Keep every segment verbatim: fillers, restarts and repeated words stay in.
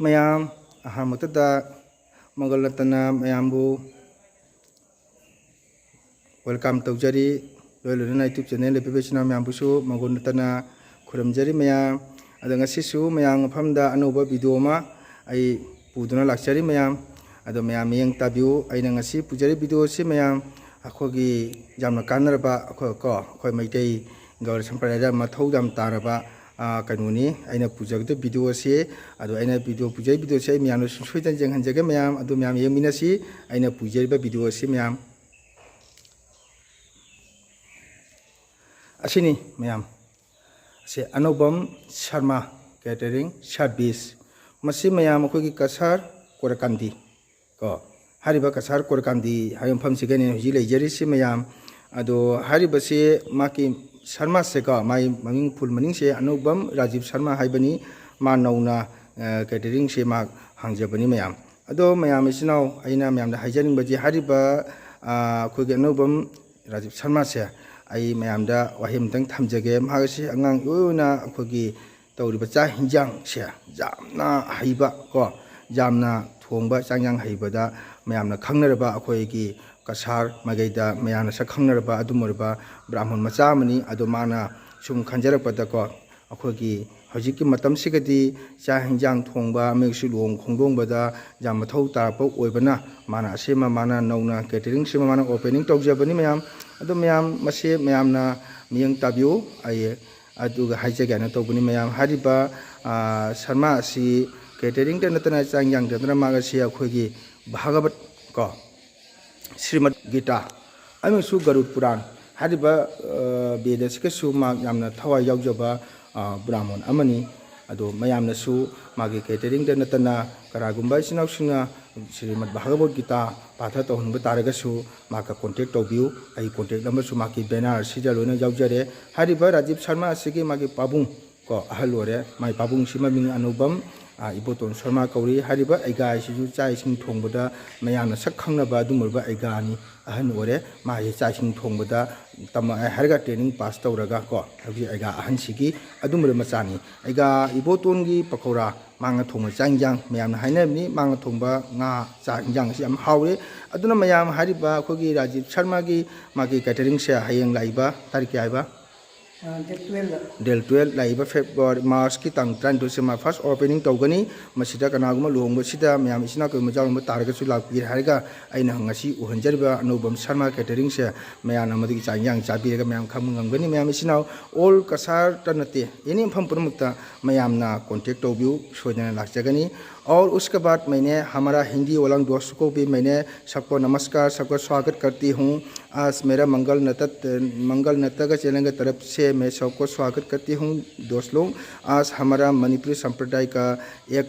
ꯃꯌꯥꯝ, ꯑꯍꯥꯟꯕꯗ ꯃꯒꯜ ꯅꯠꯇꯅ ꯃꯌꯥꯝꯕꯨ welcome ꯇꯧꯖꯔꯤ꯫ ꯂꯣꯏ ꯂꯣꯏꯅꯅ YouTube channel ꯂꯩꯕꯤꯕ ꯏꯆꯤꯟ ꯏꯅꯥꯎ ꯃꯌꯥꯝꯕꯨꯁꯨ ꯃꯒꯨꯟ ꯅꯠꯇꯅ ꯈꯨꯔꯨꯝꯖꯔꯤ ꯃꯌꯥꯝ꯫ ꯑꯗꯣ ꯉꯁꯤꯁꯨ ꯃꯌꯥꯝ ꯃꯐꯝꯗ ꯑꯅꯧꯕ video ꯑꯃ ꯑꯩ ꯄꯨꯗꯨꯅ ꯂꯥꯛꯆꯔꯤ ꯃꯌꯥꯝ꯫ ꯑꯗꯣ ꯃꯌꯥꯝ ꯃꯤꯠꯌꯦꯡ ꯇꯥꯕꯤꯌꯨ꯫ ꯑꯩꯅ ꯉꯁꯤ ꯄꯨꯖꯔꯤꯕ video ꯑꯁꯤ ꯃꯌꯥꯝ ꯑꯩꯈꯣꯏꯒꯤ ꯌꯥꯝꯅ ꯀꯥꯟꯅꯔꯕ, ꯑꯩꯈꯣꯏ ꯀꯣ, ꯑꯩꯈꯣꯏ ꯃꯩꯇꯩ ꯒꯧꯔ ꯁꯝꯄ꯭ꯔꯗꯥꯌꯗ ꯃꯊꯧ ꯌꯥꯝ ꯇꯥꯔꯕ, ꯑ, ꯀꯩꯅꯣꯅꯤ ꯑꯩꯅ ꯄꯨꯖꯒꯗꯕ video ꯑꯁꯤ꯫ ꯑꯗꯣ ꯑꯩꯅ video ꯄꯨꯖꯔꯤꯕ video ꯑꯁꯤ ꯑꯩ ꯃꯌꯥꯝꯅ ꯁꯨꯡꯁꯣꯏꯗꯅ ꯌꯦꯡꯍꯟꯖꯒꯦ ꯃꯌꯥꯝ꯫ ꯑꯗꯨ ꯃꯌꯥꯝ ꯌꯦꯡꯃꯤꯟꯅꯁꯤ꯫ ꯑꯩꯅ ꯄꯨꯖꯔꯤꯕ video ꯑꯁꯤ ꯃꯌꯥꯝ ꯑꯁꯤꯅꯤ ꯃꯌꯥꯝ꯫ ꯑꯁꯤ ꯑꯅꯧꯕꯝ ꯁꯔꯃ catering service꯫ ꯃꯁꯤ ꯃꯌꯥꯝ ꯑꯩꯈꯣꯏꯒꯤ ꯀꯁꯥꯔ ꯀꯣꯔꯀꯥꯟꯗꯤ ꯀꯣ, ꯍꯥꯏꯔꯤꯕ ꯀꯁꯥꯔ ꯀꯣꯔꯀꯥꯟꯗꯤ ꯍꯥꯏꯕ ꯃꯐꯝꯁꯤꯒꯅꯤ ꯍꯧꯖꯤꯛ ꯂꯩꯖꯔꯤꯁꯤ ꯃꯌꯥꯝ꯫ ꯑꯗꯣ ꯍꯥꯏꯔꯤꯕꯁꯤ ꯃꯥꯒꯤ ꯁꯔꯃꯁꯦꯀꯣ, ꯃꯥꯒꯤ ꯃꯃꯤꯡ full ꯃꯃꯤꯡꯁꯦ ꯑꯅꯧꯕꯝ ꯔꯥꯖꯤꯕ ꯁꯔꯃ ꯍꯥꯏꯕꯅꯤ꯫ ꯃꯥ ꯅꯧꯅ, ꯑ, cateringꯁꯦ ꯃꯥ ꯍꯥꯡꯖꯕꯅꯤ ꯃꯌꯥꯝ꯫ ꯑꯗꯣ ꯃꯌꯥꯝ ꯏꯆꯤꯟ ꯏꯅꯥꯎ, ꯑꯩꯅ ꯃꯌꯥꯝꯗ ꯍꯥꯏꯖꯅꯤꯡꯕꯁꯤ ꯍꯥꯏꯔꯤꯕ, ꯑ, ꯑꯩꯈꯣꯏꯒꯤ ꯑꯅꯧꯕꯝ ꯔꯥꯖꯤꯕ ꯁꯔꯃꯁꯦ ꯑꯩ ꯃꯌꯥꯝꯗ ꯋꯥꯍꯩ ꯑꯃꯇꯪ ꯊꯝꯖꯒꯦ꯫ ꯃꯍꯥꯛ ꯑꯁꯤ ꯑꯉꯥꯡ ꯏꯑꯣꯏ ꯑꯣꯏꯅ ꯑꯩꯈꯣꯏꯒꯤ ꯇꯧꯔꯤꯕ ꯆꯥꯛ ꯍꯤꯟꯖꯥꯡꯁꯦ ꯌꯥꯝꯅ ꯍꯩꯕ ꯀꯣ, ꯌꯥꯝꯅ ꯊꯣꯡꯕ ꯆꯥꯛ ꯍꯤꯟꯖꯥꯡ ꯍꯩꯕꯗ ꯃꯌꯥꯝꯅ ꯈꯪꯅꯔꯕ ꯑꯩꯈꯣꯏꯒꯤ ꯀꯁꯥꯔ ꯃꯥꯏꯀꯩꯗ ꯃꯌꯥꯝꯅ ꯁꯛ ꯈꯪꯅꯔꯕ ꯑꯗꯨꯝ ꯑꯣꯏꯔꯕ ꯕ꯭ꯔꯥꯍꯃꯟ ꯃꯆꯥ ꯑꯃꯅꯤ꯫ ꯑꯗꯣ ꯃꯥꯅ ꯁꯨꯝ ꯈꯟꯖꯔꯛꯄꯗꯀꯣ, ꯑꯩꯈꯣꯏꯒꯤ ꯍꯧꯖꯤꯛꯀꯤ ꯃꯇꯝꯁꯤꯒꯗꯤ ꯆꯥꯛ ꯍꯤꯟꯖꯥꯡ ꯊꯣꯡꯕ, ꯑꯃꯒꯤꯁꯨ ꯂꯨꯍꯣꯡ ꯈꯣꯡꯗꯣꯡꯕꯗ ꯌꯥꯝ ꯃꯊꯧ ꯇꯥꯔꯛꯄ ꯑꯣꯏꯕꯅ, ꯃꯥꯅ ꯑꯁꯦꯝꯕ, ꯃꯥꯅ ꯅꯧꯅ cateringꯁꯤꯃ ꯃꯥꯅ opening ꯇꯧꯖꯕꯅꯤ ꯃꯌꯥꯝ꯫ ꯑꯗꯣ ꯃꯌꯥꯝ, ꯃꯁꯤ ꯃꯌꯥꯝꯅ ꯃꯤꯠꯌꯦꯡ ꯇꯥꯕꯤꯌꯨ꯫ ꯑꯩ ꯑꯗꯨꯒ ꯍꯥꯏꯖꯒꯦ ꯍꯥꯏꯅ ꯇꯧꯕꯅꯤ ꯃꯌꯥꯝ꯫ ꯍꯥꯏꯔꯤꯕ, ꯑ, ꯁꯔꯃ ꯑꯁꯤ cateringꯇ ꯅꯠꯇꯅ, ꯆꯥꯛ ꯍꯤꯟꯖꯥꯡꯗ ꯅꯠꯇꯅ, ꯃꯥꯒ ꯑꯁꯤ ꯑꯩꯈꯣꯏꯒꯤ ꯚꯥꯒꯕꯠ ꯀꯣ, ꯁ꯭ꯔꯤꯃꯗ ꯒꯤꯇꯥ ꯑꯃꯁꯨꯡ ꯒꯔꯨꯗ ꯄꯨꯔꯥꯟ ꯍꯥꯏꯔꯤꯕ, ꯑ, ꯕꯦꯗ ꯑꯁꯤꯒꯁꯨ ꯃꯍꯥꯛ ꯌꯥꯝꯅ ꯊꯋꯥꯏ ꯌꯥꯎꯖꯕ, ꯑ, ꯕ꯭ꯔꯥꯍꯃꯟ ꯑꯃꯅꯤ꯫ ꯑꯗꯣ ꯃꯌꯥꯝꯅꯁꯨ ꯃꯥꯒꯤ cateringꯗ ꯅꯠꯇꯅ ꯀꯅꯥꯒꯨꯝꯕ ꯏꯆꯤꯟ ꯏꯅꯥꯎꯁꯤꯡꯅ ꯁ꯭ꯔꯤꯃꯗ ꯚꯥꯒꯕꯠ ꯒꯤꯇꯥ ꯄꯥꯊ ꯇꯧꯍꯟꯅꯤꯡꯕ ꯇꯥꯔꯒꯁꯨ ꯃꯍꯥꯛꯀ contact ꯇꯧꯕꯤꯌꯨ꯫ ꯑꯩ contact numberꯁꯨ ꯃꯍꯥꯛꯀꯤ banner ꯑꯁꯤꯗ ꯂꯣꯏꯅ ꯌꯥꯎꯖꯔꯦ꯫ ꯍꯥꯏꯔꯤꯕ ꯔꯥꯖꯤꯕ ꯁꯔꯃ ꯑꯁꯤꯒꯤ ꯃꯥꯒꯤ ꯄꯥꯕꯨꯡ ꯀꯣ, ꯑꯍꯜ ꯑꯣꯏꯔꯦ꯫ ꯃꯥꯏ ꯄꯥꯕꯨꯡꯁꯤ ꯃꯃꯤꯡ ꯑꯅꯧꯕꯝ, ꯑ, ꯏꯕꯣꯇꯣꯟ ꯁꯔꯃ ꯀꯧꯔꯤ꯫ ꯍꯥꯏꯔꯤꯕ ꯑꯩꯒꯥ ꯑꯁꯤꯁꯨ ꯆꯥꯛ ꯏꯁꯤꯡ ꯊꯣꯡꯕꯗ ꯃꯌꯥꯝꯅ ꯁꯛ ꯈꯪꯅꯕ ꯑꯗꯨꯝ ꯑꯣꯏꯕ ꯑꯩꯒꯥꯅꯤ, ꯑꯍꯟ ꯑꯣꯏꯔꯦ꯫ ꯃꯥꯁꯦ ꯆꯥꯛ ꯏꯁꯤꯡ ꯊꯣꯡꯕꯗ ꯇꯝꯃꯛꯑꯦ ꯍꯥꯏꯔꯒ training pass ꯇꯧꯔꯒ ꯀꯣ, ꯍꯧꯖꯤꯛ ꯑꯩꯒꯥ ꯑꯍꯟꯁꯤꯒꯤ ꯑꯗꯨꯝ ꯑꯣꯏꯕ ꯃꯆꯥꯅꯤ꯫ ꯑꯩꯒꯥ ꯏꯕꯣꯇꯣꯟꯒꯤ ꯄꯀꯧꯔꯥ ꯃꯥꯡꯅ ꯊꯣꯡꯕ ꯆꯥꯛ ꯏꯟꯖꯥꯡ ꯃꯌꯥꯝꯅ ꯍꯥꯏꯅꯕꯅꯤ, ꯃꯥꯡꯅ ꯊꯣꯡꯕ ꯉꯥ ꯆꯥꯛ ꯏꯟꯖꯥꯡ ꯑꯁꯤ ꯌꯥꯝ ꯍꯥꯎꯋꯦ꯫ ꯑꯗꯨꯅ ꯃꯌꯥꯝ ꯍꯥꯏꯔꯤꯕ ꯑꯩꯈꯣꯏꯒꯤ ꯔꯥꯖꯤꯕ ꯁꯔꯃꯒꯤ ꯃꯥꯒꯤ cateringꯁꯦ ꯍꯌꯦꯡ ꯂꯥꯛꯏꯕ ꯇꯥꯔꯤꯛ ꯀꯌꯥ ꯍꯥꯏꯕ? ꯑ, date twelve꯫ Date twelve ꯂꯥꯛꯏꯕ February, Marchꯀꯤ ꯇꯥꯡ ꯇꯔꯥꯅꯤꯊꯣꯏꯁꯦ ꯃꯥ first opening ꯇꯧꯒꯅꯤ꯫ ꯃꯁꯤꯗ ꯀꯅꯥꯒꯨꯝꯕ ꯂꯨꯍꯣꯡꯕꯁꯤꯗ ꯃꯌꯥꯝ ꯏꯆꯤꯟ ꯏꯅꯥꯎ ꯀꯩꯒꯨꯝꯕ ꯌꯥꯎꯔꯝꯕ ꯇꯥꯔꯒꯁꯨ ꯂꯥꯛꯄꯤꯔꯦ ꯍꯥꯏꯔꯒ ꯑꯩꯅ ꯉꯁꯤ ꯎꯍꯟꯖꯔꯤꯕ ꯑꯅꯧꯕ ꯁꯔꯃ cateringꯁꯦ ꯃꯌꯥꯝꯅ ꯃꯗꯨꯒꯤ ꯆꯥꯛ ꯏꯟꯖꯥꯡ ꯆꯥꯕꯤꯔꯒ ꯃꯌꯥꯝ ꯈꯪꯕ ꯉꯝꯒꯅꯤ꯫ ꯃꯌꯥꯝ ꯏꯆꯤꯟ ꯏꯅꯥꯎ all ꯀꯁꯥꯔꯇ ꯅꯠꯇꯦ, ꯑꯦꯅꯤ ꯃꯐꯝ ꯄꯨꯝꯅꯃꯛꯇ ꯃꯌꯥꯝꯅ contact ꯇꯧꯕꯤꯌꯨ, ꯁꯣꯏꯗꯅ ꯂꯥꯛꯆꯒꯅꯤ꯫ और उसके बाद मैंने हमारा हिंदी वाला दोस्त को भी मैंने सबको नमस्कार, सबका स्वागत करती हूँ। आज मेरा मंगल नृत्य, मंगल नृत्य का चैनल की तरफ से मैं सबको स्वागत करती हूँ दोस्त लोग। आज हमारा मणिपुरी संप्रदाय का एक,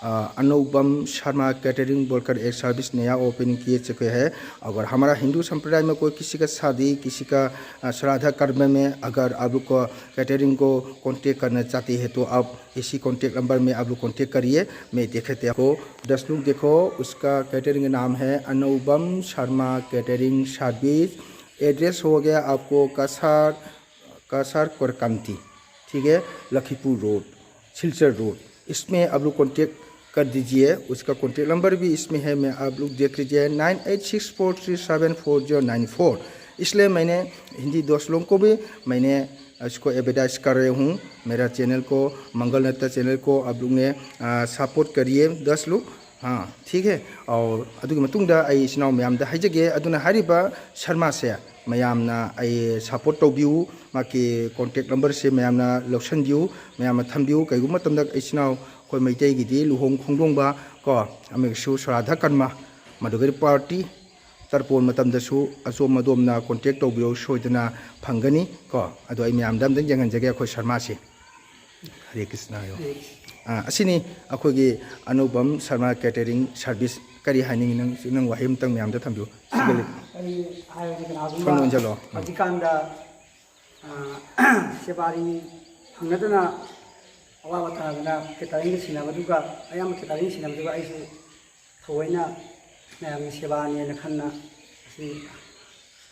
अ, अनुपम शर्मा कैटरिंग बोलकर एक सर्विस नया ओपनिंग किए चुके हैं। अगर हमारा हिंदू संप्रदाय में कोई किसी का शादी, किसी का, अ, श्राद्ध कर्म में अगर आप लोग को कैटरिंग को कांटेक्ट करना चाहते हैं तो आप इसी कॉन्टैक्ट नंबर में आप लोग कॉन्टैक्ट करिए। मैं देखे थे आपको दस लोग देखो, उसका कैटरिंग का नाम है अनुपम शर्मा कैटरिंग सर्विस। एड्रेस हो गया आपको कसार, कसार कोरकांती, ठीक है, लखीपुर रोड, सिलचर रोड। इसमें आप लोग कॉन्टैक्ट कर दीजिए। उसका कॉन्टैक्ट नंबर भी इसमें है, मैं आप लोग देख लीजिए, nine eight six four three seven four zero nine four. इसलिए मैंने हिंदी दोस्त लोगों को भी मैंने इसको एडवर्टाइज कर रहे हूँ। मेरा चैनल को, मंगल नृत्य चैनल को आप लोग ने, आ, सपोर्ट करिए दस लोग। हाँ, ठीक है। और ꯑꯗꯨꯒꯤ ꯃꯇꯨꯡꯗ ꯑꯩ ꯏꯆꯤꯟ ꯏꯅꯥꯎ ꯃꯌꯥꯝꯗ ꯍꯥꯏꯖꯒꯦ, ꯑꯗꯨꯅ ꯍꯥꯏꯔꯤꯕ ꯁꯔꯃꯥꯁꯦ ꯃꯌꯥꯝꯅ ꯑꯩ ꯁꯄꯣꯔꯠ ꯇꯧꯕꯤꯌꯨ, ꯃꯥꯒꯤ ꯀꯣꯟꯇꯦꯛ ꯅꯝꯕꯔꯁꯦ ꯃꯌꯥꯝꯅ ꯂꯧꯁꯤꯟꯕꯤꯌꯨ, ꯃꯌꯥꯝꯅ ꯊꯝꯕꯤꯌꯨ꯫ ꯀꯩꯒꯨꯝꯕ ꯃꯇꯝꯗ ꯏꯆꯤꯟ ꯏꯅꯥꯎ ꯑꯩꯈꯣꯏ ꯃꯩꯇꯩꯒꯤꯗꯤ ꯂꯨꯍꯣꯡ ꯈꯣꯡꯗꯣꯡꯕ ꯀꯣ, ꯑꯃꯒꯤꯁꯨ ꯁꯣꯔꯥꯙ ꯀꯔꯃ, ꯃꯗꯨꯒ ꯄꯥꯔꯇꯤ ꯇꯔꯄꯣꯟ ꯃꯇꯝꯗꯁꯨ ꯑꯆꯣꯝ ꯑꯗꯣꯝꯅ ꯀꯣꯟꯇꯦꯛ ꯇꯧꯕꯤꯌꯨ, ꯁꯣꯏꯗꯅ ꯐꯪꯒꯅꯤ ꯀꯣ꯫ ꯑꯗꯣ ꯑꯩ ꯃꯌꯥꯝꯗ ꯑꯝꯇꯪ ꯌꯦꯡꯍꯟꯖꯒꯦ ꯑꯩꯈꯣꯏ ꯁꯔꯃꯥꯁꯦ꯫ ꯍꯔꯦ ꯀ꯭ꯔꯤꯁꯅ ꯍꯥꯏꯌꯣ꯫ ꯑꯥ, ꯑꯁꯤꯅꯤ ꯑꯩꯈꯣꯏꯒꯤ ꯑꯅꯨꯄꯝ ꯁꯔꯃ ꯀꯦꯇꯔꯤꯡ ꯁꯥꯔꯚꯤꯁ꯫ ꯀꯔꯤ ꯍꯥꯏꯅꯤꯡꯉꯤ ꯅꯪ? ꯅꯪ ꯋꯥꯍꯩ ꯑꯃꯇꯪ ꯃꯌꯥꯝꯗ ꯊꯝꯕꯤꯌꯨ꯫ ꯁꯤꯗ ꯂꯩ꯫ ꯑꯩ ꯍꯥꯏꯕꯗꯤ ꯀꯅꯥꯒꯨꯝꯕ ꯁꯣꯝꯗ ꯑꯣꯟꯁꯤꯜꯂꯣ꯫ ꯎꯝ꯫ ꯍꯧꯖꯤꯛꯀꯥꯟꯗ, ꯑꯥ, ꯁꯦꯕꯥꯔꯤ ꯐꯪꯅꯗꯅ ꯑꯋꯥꯕ ꯇꯥꯗꯅ ꯀꯦꯇꯔꯤꯡꯗ ꯁꯤꯟꯅꯕꯗꯨꯒ, ꯑꯌꯥꯝꯕ ꯀꯦꯇꯔꯤꯡ ꯁꯤꯟꯅꯕꯗꯨꯒ ꯑꯩꯁꯨ ꯊꯑꯣꯏꯅ ꯃꯌꯥꯝꯒꯤ ꯁꯦꯕꯥꯅꯦꯅ ꯈꯟꯅ ꯑꯁꯤ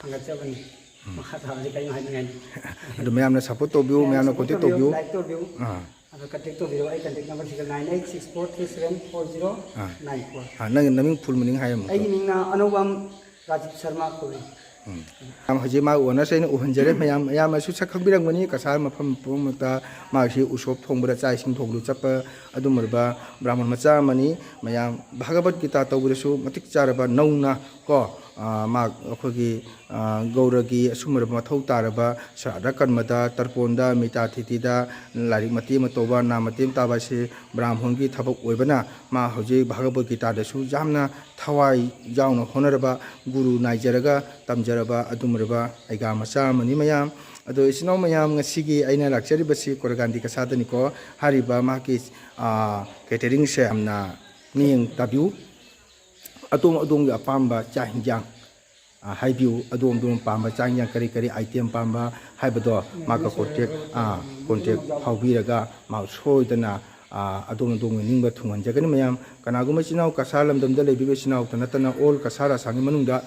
ꯊꯥꯡꯒꯠꯆꯕꯅꯤ꯫ ꯎꯝ꯫ ꯃꯈꯥ ꯇꯥꯕꯗꯤ ꯀꯔꯤꯝ ꯍꯥꯏꯅꯤꯡꯉꯥꯏ ꯂꯩꯇꯦ꯫ ꯑꯗꯨ ꯃꯌꯥꯝꯅ ꯁꯄꯣꯔꯠ ꯇꯧꯕꯤꯌꯨ, ꯃꯌꯥꯝꯅ ꯃꯌꯥꯝꯅ ꯁꯄꯣꯔꯠ ꯀꯣꯟꯇꯦꯛ ꯇꯧꯕꯤꯌꯨ, ꯇꯧꯕꯤꯌꯨ꯫ ꯂꯥꯏꯛ ꯇꯧꯕꯤꯌꯨ꯫ ꯑꯥ꯫ ꯑꯗꯣ ꯀꯟꯇꯦꯛ ꯇꯧꯕꯤꯔꯣ꯫ ꯑꯩ ꯀꯟꯇꯦꯛ ꯅꯝꯕꯔꯁꯤꯒ nine eight six four three seven four zero nine four. ꯑꯥ, ꯅꯪ ꯅꯃꯤꯡ ꯐꯨꯜ ꯃꯤꯅꯤꯡ ꯍꯥꯏꯔꯝꯃꯨ꯫ ꯑꯩꯒꯤ ꯃꯤꯡꯅ ꯑꯅꯧꯕꯝ ꯔꯥꯖꯤꯕ ꯁꯔꯃ ꯀꯧꯏ꯫ ꯎꯝ꯫ ꯍꯧꯖꯤꯛ ꯃꯥ ꯑꯣꯅꯔꯁ ꯑꯩꯅ ꯎꯍꯟꯖꯔꯦ꯫ ꯃꯌꯥꯝ, ꯃꯌꯥꯝꯅꯁꯨ ꯁꯛ ꯈꯪꯕꯤꯔꯝꯒꯅꯤ꯫ ꯀꯁꯥꯔ ꯃꯐꯝ ꯄꯨꯝꯅꯃꯛꯇ ꯃꯥꯁꯤ ꯎꯁꯣꯞ ꯊꯣꯡꯕꯗ, ꯆꯥꯛ ꯏꯁꯤꯡ ꯊꯣꯡꯕꯗ ꯆꯠꯄ ꯑꯗꯨꯝꯕ ꯕ꯭ꯔꯥꯍꯃꯟ ꯃꯆꯥ ꯑꯃꯅꯤ꯫ ꯃꯌꯥꯝ ꯚꯥꯒꯕꯠ ꯒꯤꯇꯥ ꯇꯧꯕꯗꯁꯨ ꯃꯇꯤꯛ ꯆꯥꯔꯕ ꯅꯧꯅ ꯀꯣ, ꯑ, ꯃꯥ ꯑꯩꯈꯣꯏꯒꯤ, ꯑ, ꯒꯧꯔꯒꯤ ꯑꯁꯨꯝꯕ ꯃꯊꯧ ꯇꯥꯔꯕ ꯁ꯭ꯔꯥꯗ ꯀꯔꯃꯗ, ꯇꯔꯄꯣꯟꯗ, ꯃꯤꯇꯥ ꯊꯤꯇꯤꯗ, ꯂꯥꯏꯔꯤꯛ ꯃꯇꯦꯛ ꯑꯃ ꯇꯧꯕ, ꯅꯥ ꯃꯇꯦꯛ ꯑꯃ ꯇꯥꯕ ꯑꯁꯤ ꯕ꯭ꯔꯥꯍꯃꯟꯒꯤ ꯊꯕꯛ ꯑꯣꯏꯕꯅ ꯃꯥ ꯍꯧꯖꯤꯛ ꯚꯥꯒꯕꯠ ꯒꯤꯇꯥꯗꯁꯨ ꯌꯥꯝꯅ ꯊꯋꯥꯏ ꯌꯥꯎꯅ ꯍꯣꯠꯅꯔꯕ, ꯒꯨꯔꯨ ꯅꯥꯏꯖꯔꯒ ꯇꯝꯖꯔꯕ ꯑꯗꯨꯒꯨꯝꯂꯕ ꯑꯩꯒꯥ ꯃꯆꯥ ꯑꯃꯅꯤ ꯃꯌꯥꯝ꯫ ꯑꯗꯣ ꯏꯆꯤꯟ ꯏꯅꯥꯎ ꯃꯌꯥꯝ, ꯉꯁꯤꯒꯤ ꯑꯩꯅ ꯂꯥꯛꯆꯔꯤꯕꯁꯤ ꯀꯣꯔꯒꯥꯟꯗꯤ ꯀꯁꯥꯗꯅꯤꯀꯣ꯫ ꯍꯥꯏꯔꯤꯕ ꯃꯍꯥꯛꯀꯤ, ꯑ, ꯀꯦꯇꯔꯤꯡꯁꯦ ꯌꯥꯝꯅ ꯃꯤꯠꯌꯦꯡ ꯇꯥꯕꯤꯌꯨ꯫ ꯑꯗꯣꯝ ꯑꯗꯣꯝꯒꯤ ꯑꯄꯥꯝꯕ ꯆꯥꯛ ꯍꯤꯟꯖꯥꯡ, ꯑ, ꯍꯥꯏꯕꯤꯌꯨ꯫ ꯑꯗꯣꯝ ꯑꯗꯣꯝ ꯄꯥꯝꯕ ꯆꯥꯛ ꯍꯤꯟꯖꯥꯡ ꯀꯔꯤ ꯀꯔꯤ item ꯄꯥꯝꯕ ꯍꯥꯏꯕꯗꯣ ꯃꯥꯒ contact, ꯑ, contact ꯐꯥꯎꯕꯤꯔꯒ ꯃꯥ ꯁꯣꯏꯗꯅ, ꯑ, ꯑꯗꯣꯝ ꯑꯗꯣꯝꯒꯤ ꯅꯤꯡꯕ ꯊꯨꯡꯍꯟꯖꯒꯅꯤ ꯃꯌꯥꯝ꯫ ꯀꯅꯥꯒꯨꯝꯕ ꯏꯆꯤꯟ ꯏꯅꯥꯎ ꯀꯁꯥꯔ ꯂꯝꯗꯝꯗ ꯂꯩꯕꯤꯕ ꯏꯆꯤꯟ ꯏꯅꯥꯎꯇ ꯅꯠꯇꯅ all ꯀꯁꯥꯔ ꯑꯁꯥꯝꯒꯤ ꯃꯅꯨꯡꯗ,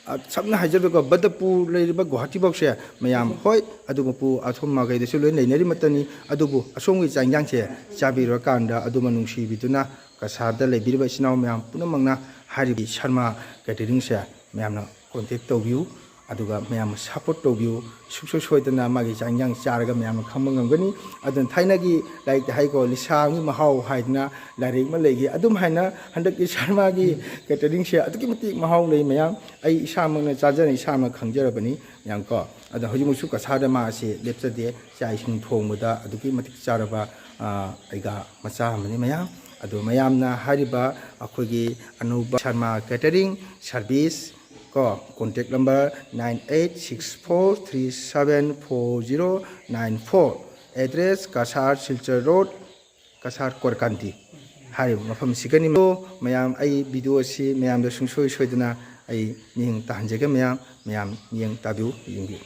ꯑ, ꯁꯝꯅ ꯍꯥꯏꯖꯔꯕꯗ ꯕꯗꯄꯨꯔ ꯂꯩꯔꯤꯕ ꯒꯨꯋꯥꯍꯥꯇꯤꯐꯥꯎꯁꯦ ꯃꯌꯥꯝ, ꯍꯣꯏ, ꯑꯗꯨ ꯃꯄꯨ ꯑꯁꯣꯝ ꯃꯥꯏꯀꯩꯗꯁꯨ ꯂꯣꯏ ꯂꯩꯅꯔꯤ ꯃꯇꯝꯅꯤ, ꯑꯗꯨꯕꯨ ꯑꯁꯣꯝꯒꯤ ꯆꯥꯛ ꯏꯟꯖꯥꯡꯁꯦ ꯆꯥꯕꯤꯔꯀꯥꯟꯗ ꯑꯗꯨꯃ ꯅꯨꯡꯁꯤꯕꯤꯗꯨꯅ ꯀꯁꯥꯔꯗ ꯂꯩꯕꯤꯔꯤꯕ ꯏꯆꯤꯟ ꯏꯅꯥꯎ ꯃꯌꯥꯝ ꯄꯨꯝꯅꯃꯛꯅ ꯍꯥꯏꯔꯤꯕ ꯁꯔꯃ ꯀꯦꯇꯔꯤꯡꯁꯦ ꯃꯌꯥꯝꯅ contact ꯇꯧꯕꯤꯌꯨ, ꯑꯗꯨꯒ ꯃꯌꯥꯝꯅ support ꯇꯧꯕꯤꯌꯨ꯫ ꯁꯨꯡꯁꯣꯏ ꯁꯣꯏꯗꯅ ꯃꯥꯒꯤ ꯆꯥꯛ ꯏꯟꯖꯥꯡ ꯆꯥꯔꯒ ꯃꯌꯥꯝꯅ ꯈꯪꯕ ꯉꯝꯒꯅꯤ꯫ ꯑꯗꯨꯅ ꯊꯥꯏꯅꯒꯤ ꯂꯥꯏꯔꯤꯛꯇ ꯍꯥꯏꯀꯣ, ꯂꯤꯁꯥꯡꯒꯤ ꯃꯍꯥꯎ ꯍꯥꯏꯗꯅ ꯂꯥꯏꯔꯤꯛ ꯑꯃ ꯂꯩꯈꯤ꯫ ꯑꯗꯨꯝ ꯍꯥꯏꯅ ꯍꯟꯗꯛꯀꯤ ꯁꯔꯃꯒꯤ ꯀꯦꯇꯔꯤꯡꯁꯦ ꯑꯗꯨꯛꯀꯤ ꯃꯇꯤꯛ ꯃꯍꯥꯎ ꯂꯩ ꯃꯌꯥꯝ꯫ ꯑꯩ ꯏꯁꯥꯃꯛꯅ ꯆꯥꯖꯅ ꯏꯁꯥꯃꯛ ꯈꯪꯖꯔꯕꯅꯤ ꯃꯌꯥꯝ ꯀꯣ꯫ ꯑꯗꯣ ꯍꯧꯖꯤꯛꯃꯛꯁꯨ ꯀꯁꯥꯔꯗ ꯃꯥ ꯑꯁꯤ ꯂꯦꯞꯆꯗꯦ꯫ ꯆꯥꯛ ꯏꯁꯤꯡ ꯊꯣꯡꯕꯗ ꯑꯗꯨꯛꯀꯤ ꯃꯇꯤꯛ ꯆꯥꯔꯕ, ꯑ, ꯑꯩꯒꯥ ꯃꯆꯥ ꯑꯃꯅꯤ ꯃꯌꯥꯝ꯫ ꯑꯗꯣ ꯃꯌꯥꯝꯅ ꯍꯥꯏꯔꯤꯕ ꯑꯩꯈꯣꯏꯒꯤ ꯑꯅꯧꯕ ꯁꯔꯃ ꯀꯦꯇꯔꯤꯡ ꯁꯥꯔꯚꯤꯁ ꯀꯣ, contact number nine eight six four three seven four zero nine four, address Kasar Silchar road, Kasar Korkanti ꯍꯥꯏꯔꯤꯕ ꯃꯐꯝꯁꯤꯒꯅꯤ꯫ ꯑꯗꯣ ꯃꯌꯥꯝ, ꯑꯩ video ꯑꯁꯤ ꯃꯌꯥꯝꯗ ꯁꯨꯡꯁꯣꯏ ꯁꯣꯏꯗꯅ ꯑꯩ ꯃꯤꯠꯌꯦꯡ ꯇꯥꯍꯟꯖꯒꯦ ꯃꯌꯥꯝ꯫ ꯃꯌꯥꯝ ꯃꯤꯠꯌꯦꯡ ꯇꯥꯕꯤꯌꯨ, ꯌꯦꯡꯕꯤꯌꯨ꯫